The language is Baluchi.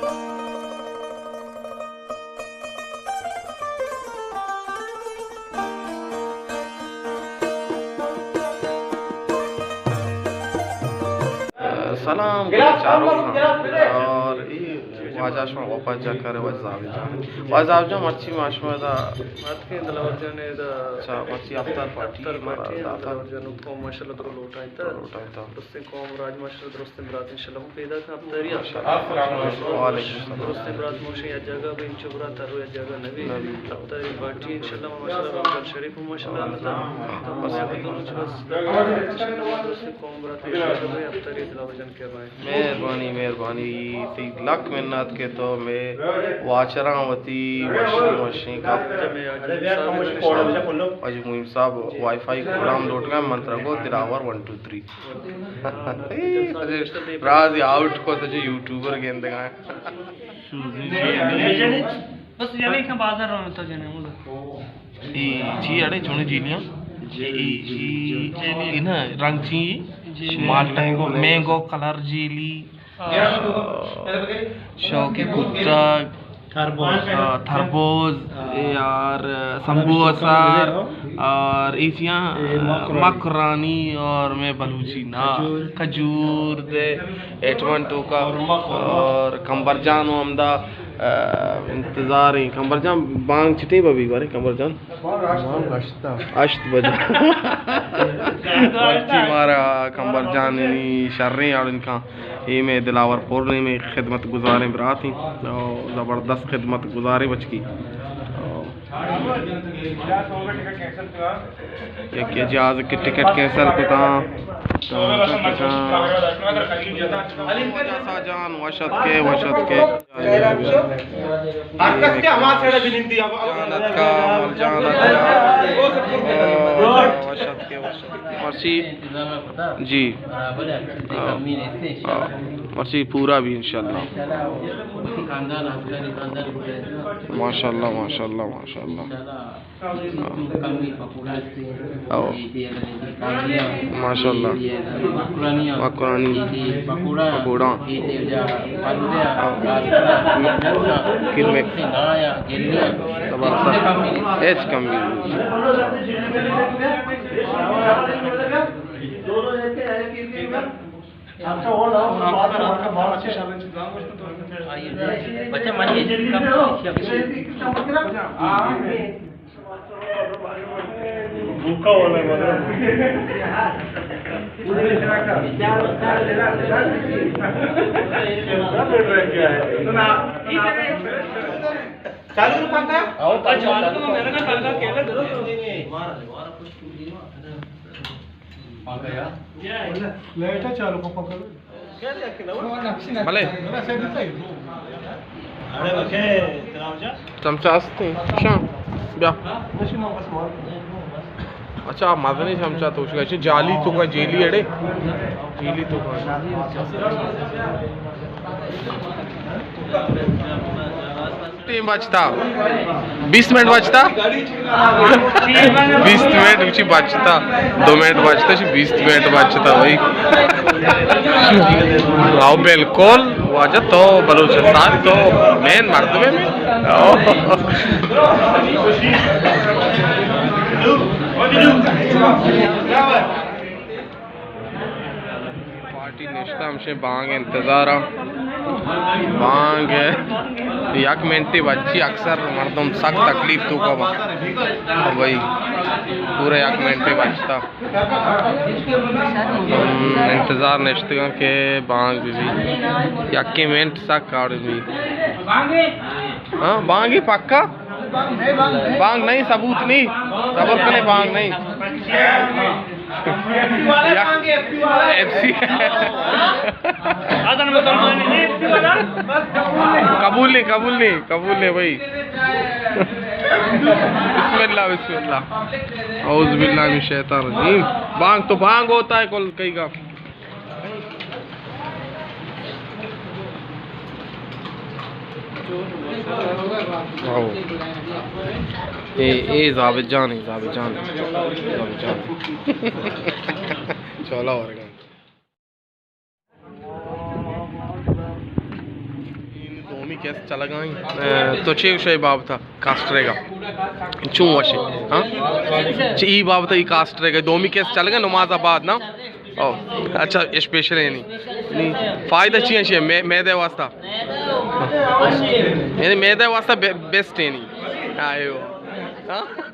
سلام گلے چاروکاں، اور اے واجہ شما واپس جا کرے واجہ زاوی جان۔ واجہ زاوی جان، مرچی ما شما دا اتکیں دلاور جان دا، اچھا، مرچی افطار پارٹی افطار پارٹی مارا داتا۔ دلاور جان کو ماشاءاللہ درو لوٹائیں تا۔ لوٹائیں تا۔ درستیں قوم راج ماشاءاللہ درستیں برات انشاءاللہ ہم پیدا کا افطاری۔ السلام علیکم۔ وعلیکم السلام۔ درستیں برات موشی یا جگہ بے انچو برات ہر روز جگہ نبی۔ نبی۔ افطاری پارٹی انشاءاللہ ماشاءاللہ رمضان شریف ماشاءاللہ۔ مہربانی، مہربانی، تئی لک منت کہ تو مئے واچراں وتی وشیں وشیں گپ۔ واجہ مہیم صاحب وائی فائی پروگرام لوٹگا، من ترا گو دلاور ون ٹو تھری۔ راز آؤٹ کو سجے یوٹیوبر گندگا۔ بس یعنی کہ بازار رونا تو جنے۔ اے چی اڑے چونے جیلیاں؟ اے، اے، اے نا رنگ چی؟ مالٹا، مینگو کلر جیلی، شوکی کٹگ، تربوز۔ آ، تربوز، اے یار، سمبوسہ، اور اے چیاں، مکرانی اور میں بلوچی نا، کھجور دے ایٹمن توکا، اور کمبر جان و ہمدا۔ آ، انتظار ایں۔ کمبر جان، بانگ چٹیں ببی بارے کمبر جان؟ بانگ ہشت۔ ہشت بجا۔ مرچی مارا کمبر جان نی شریں آڑن کان۔ اے مئے دلاور پور نے، مئے خدمت گزاریں براتیں۔ او زبردست خدمت گزاریں بچکی۔ او یک جہاز کہ ٹکٹ کینسل کتاں۔ جان وشت کے، وشت کے۔ ہر کس کے ہما سیڑے بنندی اب۔ جان اتکا، مل جان اتکا۔ وشت کے، وشت کے۔ مرسی۔ جی۔ ہاں۔ ہاں۔ مرسی پورا بھی انشاءاللہ۔ ماشاءاللہ، ماشاءاللہ، ماشاءاللہ۔ او۔ ماشاءاللہ۔ مکرانی۔ پکوڑا۔ او۔ کلمک۔ زبردست۔ ہیچ کمی نہیں۔ بچہ منی بھوکا والا ہے، مطلب۔ چالو پنکھا؟ آؤ، پنکھا چالو۔ لائٹ چالو کو پکڑ۔ بلے۔ چمچہ است ایں؟ شان۔ بیا۔ اچھا، مزنیں چمچہ تو چکا۔ اچھا، جالی تو کا، جیلی اڑے۔ جیلی تو کا۔ ٹیم بچتا، بیست منٹ بچتا، بیست منٹ اچی بچتا، دو منٹ بچتا، اچی بیست منٹ بچتا بھائی۔ آؤ بالکل واجہ، تو بلوچستان تو مین مردم ہے۔ آؤ۔ پارٹی نشتہ ہمشیں بانگ انتظار ءَ۔ بانگ یک منٹے بچی، اکثر مردم سک تکلیف توکا با۔ بھائی پورا یک منٹے بچتا۔ ہم انتظار نشتگاں کہ بانگ بی۔ یکے منٹ سک کاڑ بی۔ ہاں، بانگی پکا؟ بانگ نہیں، ثبوت نہیں۔ صبر کنے، بانگ نہیں۔ F C. قبول نہیں، قبول نہیں، قبول نہیں بھائی۔ بسم اللہ، بسم اللہ۔ اعوذ باللہ من الشیطان الرجیم۔ بانگ تو بانگ ہوتا ہے کل کئی کا۔ آؤ۔ اے، اے زابد جان ایں، زابد جان ایں، زابد جان ایں۔ چولا ورگا۔ کیس چلگا ایں؟ اے، تو چے گوشے بابتا کاسٹرے گا؟ چون وشے؟ ہاں؟ چی ای بابتا ای کاسٹرے گا؟ دومی کیس چلگا نماز آباد نا؟ او، اچھا، اسپیشل ہے نہیں۔ نہیں، فائدہ چی ہے؟ مے-، میدے واسطہ؟ یعنی میدے واسطہ بے-، بیسٹ ہے نہیں؟ آئے ہو۔ ہاں؟